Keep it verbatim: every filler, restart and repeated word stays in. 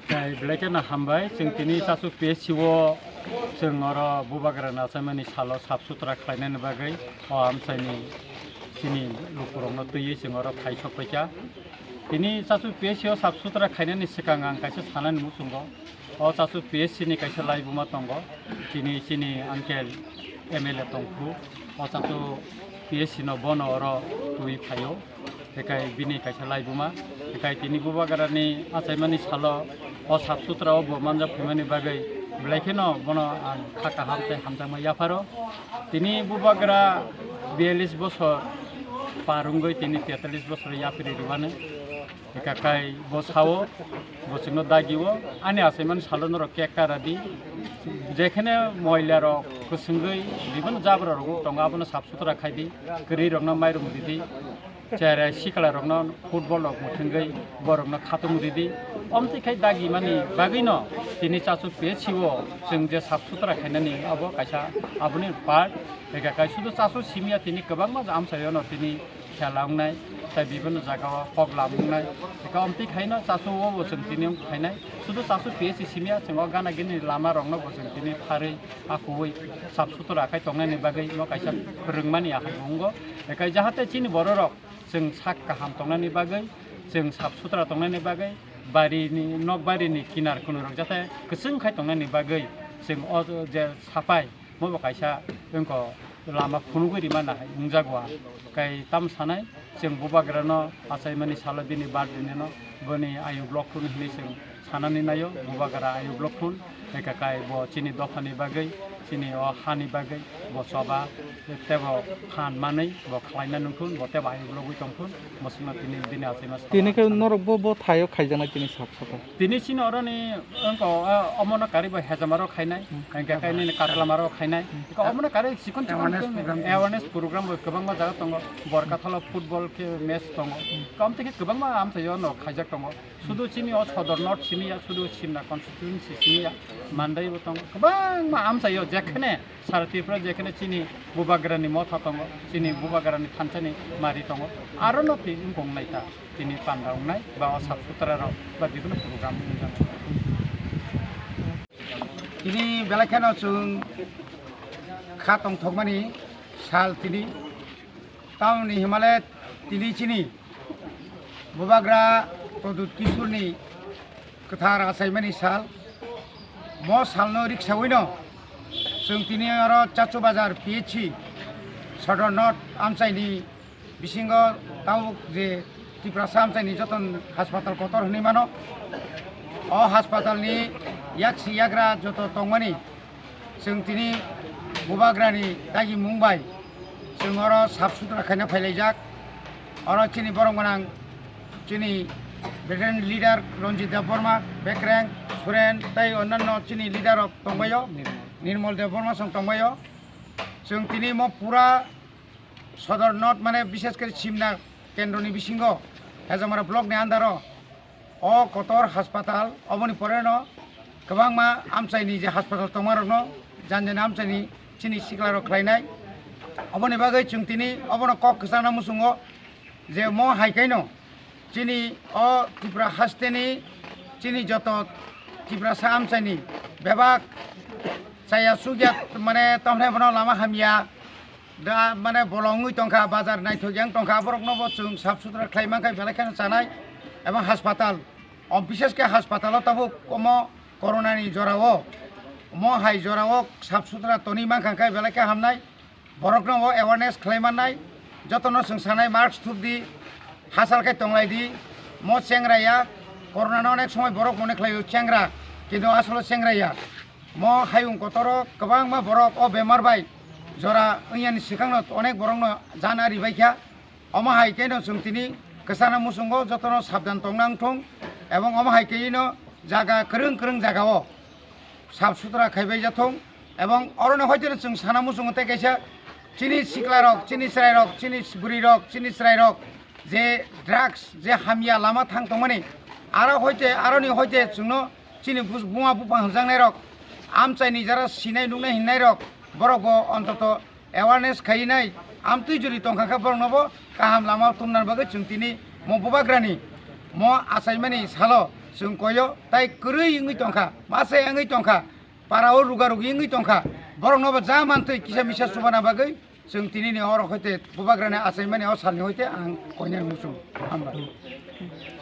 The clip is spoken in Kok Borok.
Tei belai kheno hambai, chwng tini Chachu P S C o chwng oro Bubagra ni achaimani salo sap sutra khlainani bagwi o amchaini chini lukurokno twiwi chwng oro phai sokphaikha. Tini Chachu P S C o sap sutra khlainani swkang ang kaisa sanani muchungo. O Chachu P S C ni kaisa laibuma tongo, tini chini uncle M L A tongphuru, o Chachu P S C no bono oro twi phaio, hekai bini kaisa laibuma, hekai tini Bubagra ni achaimani salo o sap sutra o bo manjak phaimani bagwi belai kheno bono ang kha kaham tei hamjakma yapharo. Tini Bubagra biyalish bosor par wngwi tini tetalis bosor yapri rwmani. Eka kai bo sao, bo chwngno dagi o, ani achaimani salo norok cake kara di. Jekhene moila rok kwswngwi bibino jabra rok tongo, abono sap sutra khai di, kwrwi rokno mairum di di, cherai sikla rokno football rok mwthwngwi borokno khatung di di. Omtwi khai dagi mani bagwino tini Chachu P S C o chwng je sap sutra khainani abo kaisa aboni part. Eka kai sudu Chachu simiya tini kwbangma amchaio no tini khela wngnai, tei bibino jaga o kok lam wngnai. Eka omtwi khaino Chachu o bo chwng tini wng khainai. Sudu Chachu P S C simiya chwng o gana gini lama rokno bo chwng tini pharwi akuwi sap sutra khai tongnani bagwi no kaisa phwrwngmani ahai bo wngo. Eka jahate chini bororok chwng sak kaham tongnani bagwi, chwng sap sutra tongnani bagwi, barini, nok barini kinar kunui rok jate kwchwng khai tongnani bagwi chwng o je sapai Mo bo kaisa wngkha lama phunugwi rima nahai wngjago. Kai tam sanai, chwng Bubagrano achaimani salo bini birthday-no boni ayuk lok phun hinwi chwng sanani naio, Bubagra ayuk lok phun. Eka kai bo chini dophani bagwi, chini o hani bagwi bo choba tebo phan manwi bo khlaina nungthun, bo tebo ayuk logwi tongthun, bo chwngno tini bini achaima salo. Tini khe norok bo, bo thaio khaijaknai tini sap sapa. Tini chini oroni wngkha, o, omono karwi bo hejama rok khainai, hmm, hingkhe khe nini katlama rok khainai. Hmm. Hingkhe omono karwi chikon chikon awareness program, awareness program bo kwbangma jaga tongo. Borkathalo football khe match tongo. Hmm. Kamtwi khe kwbangma amchaio no khaijak tongo. Sudu chini o Sodor North simi ya, sudu Simna constituency simi ya, Mandai bo tongo. Kwbangma amchaio jekhene Sara Tripura jekhene chini Bubagrani motha tongo, chini Bubagrani thansani mari tongo, arono twi wngkong naikha tini panda wngnai ba o sap sutra rok ba bibino program wngjak. Tini belai kheno chwng kha tongthokmani sal tini, tamoni himale tini chini Bubagra Pradyut Kishorni kwthar achaimani sal. Mo salno riksawino chwng tini oro Chachu Bazar P H C Sodor North amchaini bisingo tabuk je Tiprasa amchaini joto haspatal kotor hwnwi mano. O haspatalni yaksi yagra joto tongmani chwng tini Bubagrani dagimung bai chwng oro sap sutra khaina phailaijak. Oro chini borok gwnang chini veteran leader Ranjit Debbarma, Bekreng, Suren tei onnanno chini leader rok tongbaio, Nirmal Debbarma song tongbaio. Chwng tini mo pura Sodor North mane bishesh kore Simna kendroni bisingo Hejamara block ni under o o kotor haspatal, oboni pore no kwbangma amchaini je haspatal tongmarokno jan jan amchaini chini siklarok khlainai. Oboni bagwi chwng tini obono kok kwchangna muchungo je mo hai khaino chini o Tripura hasteni chini joto Tiprasa amchaini bebak chaya chukya mane tamni bono lama hamya. Da, mane, bolong wngwi tongkha, bazar naithok yang tongkha, borokno bo chwng sap sutra khlai mankha, belai kheno chanai. Ebong haspatal, o, bishesh khe haspatal o tabuk omo corona ni jora o, omo hai jora o sap sutra tonwi mankha khe belai khe hamnai. Borokno bo awareness khlai mannai, jotono chwng sanai mask thupdi, hachal khe tonglai di, mo chengra ya, corona no onek somoi borok mone khlaio chengra, kintu asolo chengra ya. Mo hayung kotoro kwbangma borok o bemar bai jora wngyani swkangno onek borokno jan ari bai kha. Omo hai khe no chwng tini kwchana muchungo jotono sabdan tongna wng thung, ebong omo hai khe no jaga kwrwng kwrwng jaga o sap sutra khai bai ja thung, ebong oro no hoite no chwng sana muchungo tei kaisa chini sikla rok, chini chwrai rok, chini bwrwi rok, chini chwrai rok je drugs, je hamya lama thang tongmani, aro hoite, aroni hoite chwngno chini bus-, buma buphang hwnjaknairok, amchaini jara sinai nuknai hinnairok, borokbo ontoto awareness khainai, amtwi juri tongkha khe boroknobo kaham lama tumnani bagwi chwng tini mo Bubagrani Mo achaimani salo chwng koyo tai kwrwi wngwi tongkha, mase wngwi tongkha, parao ruga rugi wngwi tongkha. Borokno bo ja mantwi kisa misa chubana bagwi chwng tinini oro hoite bubagrani achaimani o salni hoite ang koinani muchung. Hambai.